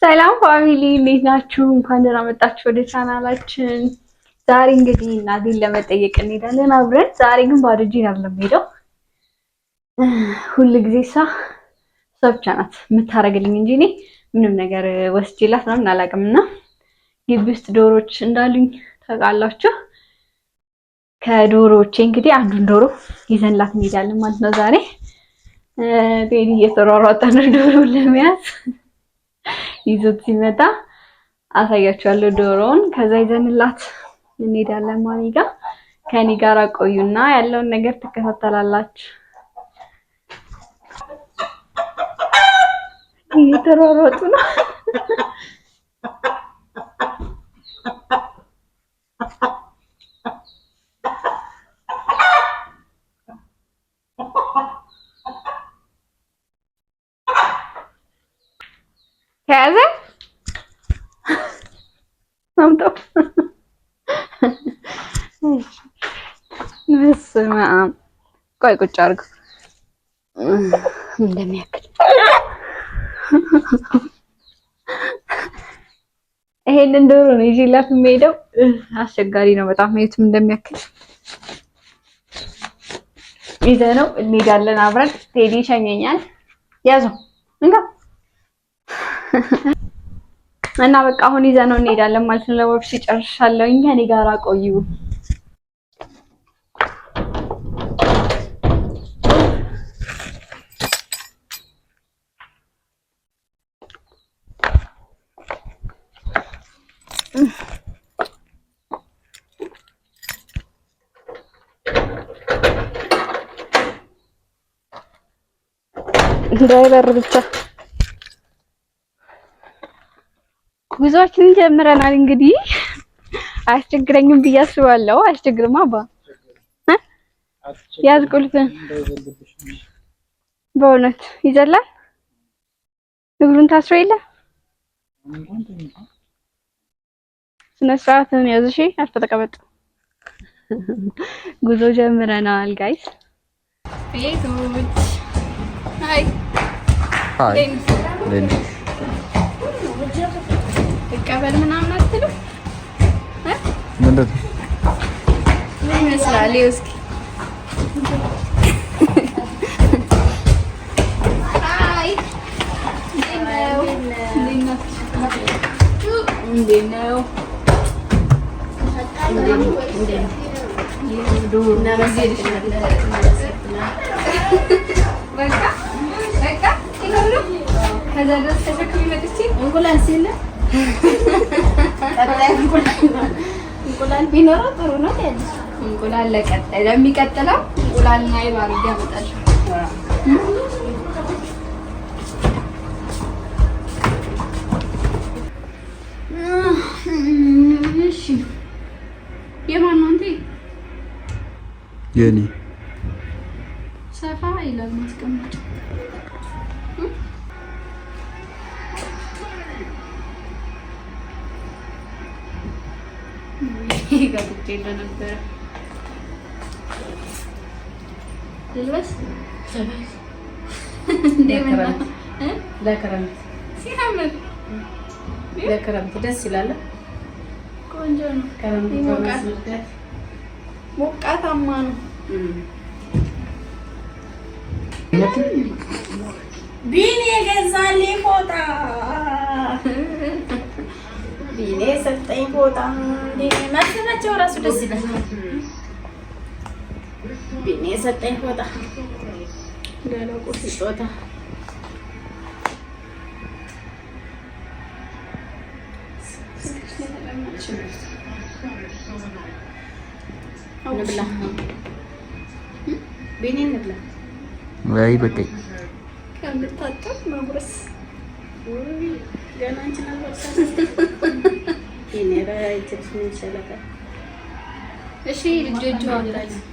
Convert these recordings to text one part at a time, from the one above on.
ሰላም family፣ እንዴት ናችሁ? እንኳን ደህና መጣችሁ ወደ ቻናላችን። ዛሬ እንግዲህ እናቴን ለመጠየቅ እንሄዳለን አብረን። ዛሬ ግን ባዶ እጄን አይደለም የምሄደው። ሁል ጊዜ እሷ እሷ ብቻ ናት የምታደርግልኝ እንጂ እኔ ምንም ነገር ወስጄላት ምናምን አላውቅም። እና ግቢ ውስጥ ዶሮች እንዳሉኝ ታውቃላችሁ። ከዶሮዎቼ እንግዲህ አንዱን ዶሮ ይዘንላት እንሄዳለን ማለት ነው ዛሬ። ቤቢ እየተሯሯጠ ነው ዶሮውን ለመያዝ። ይዞት ሲመጣ አሳያችኋለሁ ዶሮውን። ከዛ ይዘንላት እንሄዳለን ማሚ ጋር። ከኔ ጋር ቆዩና ያለውን ነገር ትከታተላላችሁ። እየተሯሯጡ ነው። ተያዘ። አምጣው። በስመ አብ። ቆይ ቁጭ አድርገው እንደሚያክል ይሄንን ዶሮ ነው ይዤላት የምሄደው። አስቸጋሪ ነው በጣም የቱም እንደሚያክል ይዘነው እንሄዳለን አብረን። ቴዲ ይሸኘኛል። ያዘው እንካ እና በቃ አሁን ይዘነው እንሄዳለን ማለት ነው። ለወብሽ ጨርሻለሁ። ከእኔ ጋር ቆዩ። እንዳይበር ብቻ ጉዞአችንን ጀምረናል። እንግዲህ አያስቸግረኝም ብዬ አስባለሁ። አያስቸግርም አባ ያዝ ቁልፍ። በእውነት ይዘላል። እግሩን ታስሮ የለ ስነ ስርዓትን ያዝ። እሺ አርፈህ ተቀመጥ። ጉዞ ጀምረናል guys። ቤቶች hi hi እቀበል ምናምን አትልም። ምንድን ነው ምን ይመስላል? ይኸው እስኪ hi፣ እንዴት ነው? በቃ በቃ ከዛ ድረስ ተሸክሜ መጥቼ እንቁላል ሲል እንቁላል ቢኖረው ጥሩ ነው ያለሽ። እንቁላል ለቀጣይ ለሚቀጥለው እንቁላልና አይብ አድርጌ አመጣለሁ። እሺ የማን ነው አንተ? የኔ ሰፋ ይላል ማስቀመጫ። ገብቼ ነበረ ልልበስ ለክረምት ሲያምር ለክረምት ደስ ይላል። ቆንጆ ነው። ሞቃታማ ነው። ቢኒ የገዛልኝ ፎጣ፣ ቢኒ የሰጠኝ ፎጣ ማሰባቸው እራሱ ደስ ይላል። ቢኒ የሰጠኝ ፎጣ ስጦታ እንብላ፣ ቢኒ እንብላ። ወይ በቃ ከምታጠብ መጉረስ ገና አንቺን አልወጣም። እሺ ልጆቹ አይደለም።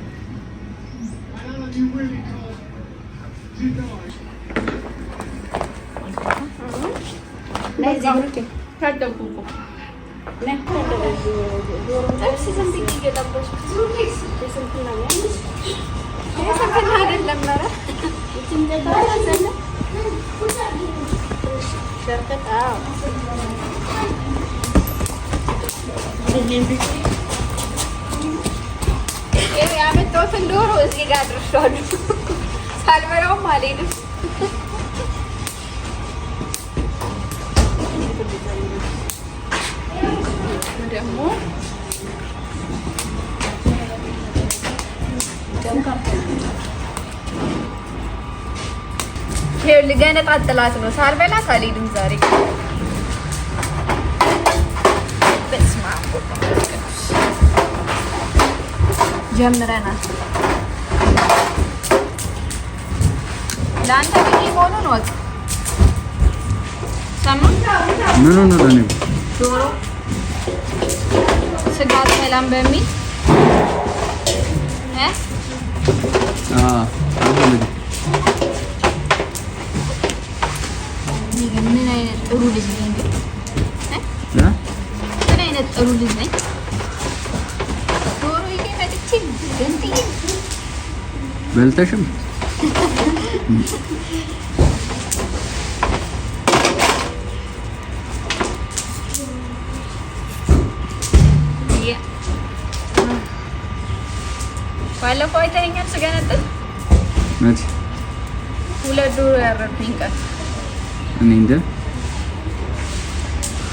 ያመጣሁትን ዶሮ እዚህ ጋር አድርሻለሁ። ሳልበላውም አልሄድም። ደግሞ ልገነጣጥላት ነው። ሳልበላት አልሄድም ዛሬ። በስመ አብ ወወልድ ወመንፈስ ቅዱስ። ጀምረናል። ለአንተ ብዬ መሆኑን ወቅ ሰማ። ምኑ ነው ለኔ? ዶሮ ስጋ አትበላም በሚል እ አልፈልግም። እኔ ግን ምን አይነት ጥሩ ልጅ ነኝ ግን እ? እ? ምን አይነት ጥሩ ልጅ ነኝ? ዶሮ ይዤ መጥቼ ገንጥዬ በልተሽም ባለፈው አይተኸኛል ስገነጥል። መቼ? ሁለት ዶሮ ያረድኩኝ ቀን። እኔ እንጃ።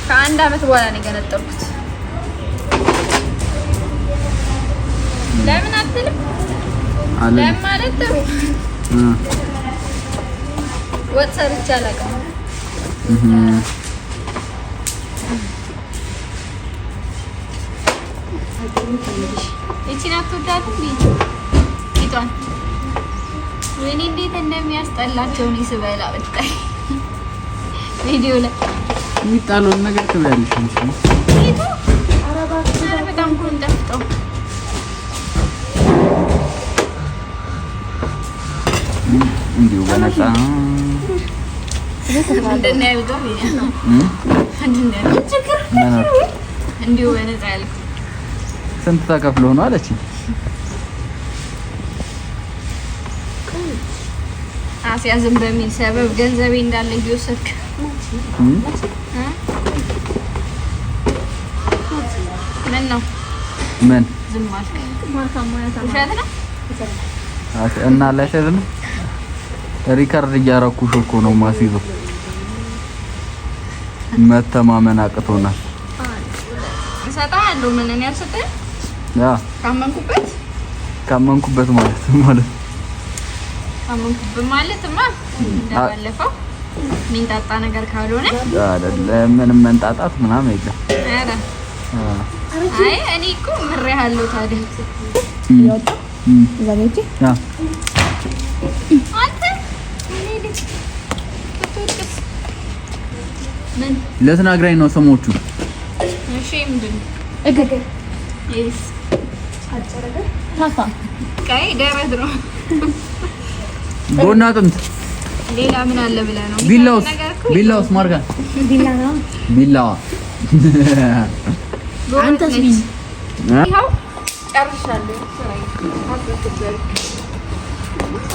ከአንድ አመት በኋላ ነው የገነጠልኩት። ለምን አትልም? አለ። ለምን ማለት ጥሩ እ ወጥ ሰርቼ አላውቅም። እህ ይቺን አትወዳትም? ቂጧን ወይኔ እንዴት እንደሚያስጠላቸው እኔ ስበላ ብታይ ቪዲዮ ላይ። የሚጣለውን ነገር ትበያለሽ አንቺ። ቂጡ ኧረ በጣም እኮ ነው የሚጣፍጠው። እንዲሁ በነፃ። ምንድን ነው ያልከው? እ? ምንድን ነው ያልከው? ምን አልኩ? እንዲሁ በነፃ ያልከው። ስንት ተከፍሎ ነው አለችኝ። አስያዝም በሚል ሰበብ ገንዘቤ እንዳለ እየወሰድክ። እ? እ? ምን ነው? ምን? ዝም አልክ? ውሸት ነው? እና ላይሰዝ ነው፣ record እያረኩሽ እኮ ነው ማስይዘው። መተማመን አቅቶናል። እሰጥሃለሁ። ምን እኔ አልሰጥህም? ያ ካመንኩበት። ካመንኩበት ማለት ማለት ካመንኩበት ማለትማ እንደባለፈው የሚንጣጣ ነገር ካልሆነ። አይደለም፣ ምንም መንጣጣት ምናምን የለም። ኧረ አይ እኔ እኮ ምሬሃለሁ ታዲያ። ያ አንተ እኔ ልጅ ብትወድቅስ ምን? ልትነግረኝ ነው ስሞቹ። እሺ ምንድን ነው? እግር። ይስ ታፋ። ቀይ ደረት ነው። ጎና አጥንት። ሌላ ምን አለ ብለህ ነው? ቢላውስ? ነገር እኮ ቢላውስ ማርጋን? ቢላ ነው። ቢላዋ። ጎበዝ አንተስ? ነች። ቢኒ? ይኸው ጨርሻለሁ። ስራዬን አትበል።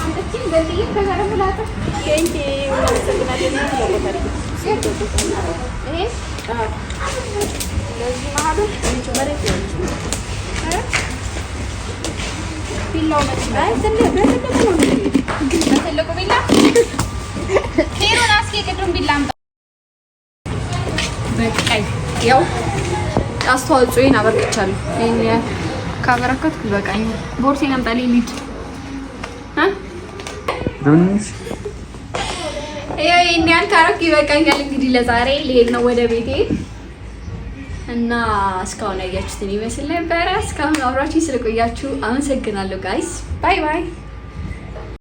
አንተችን በዚህ ከዛ ደግሞ ላጥፍ። Thank you። ይሄ ለዚህ መሀሉ ቢላው መች ነው? በትልቁ ቢላ ሄሮን አስኪ ቅዱም ቢላ አምጣ። በቃኝ። ያው አስተዋጽኦዬን አበርክቻለሁ። ይሄን ያህል ካበረከትኩ ይበቃኛል። ቦርሴን አምጣልኝ ልሂድ እ ትንሽ ይኸው ይሄን ያህል ካረኩ ይበቃኛል። እንግዲህ ለዛሬ ልሄድ ነው ወደ ቤቴ እና እስካሁን ያያችሁትን ይመስል ነበረ። እስካሁን አብራችሁ ስለቆያችሁ አመሰግናለሁ guys። Bye bye።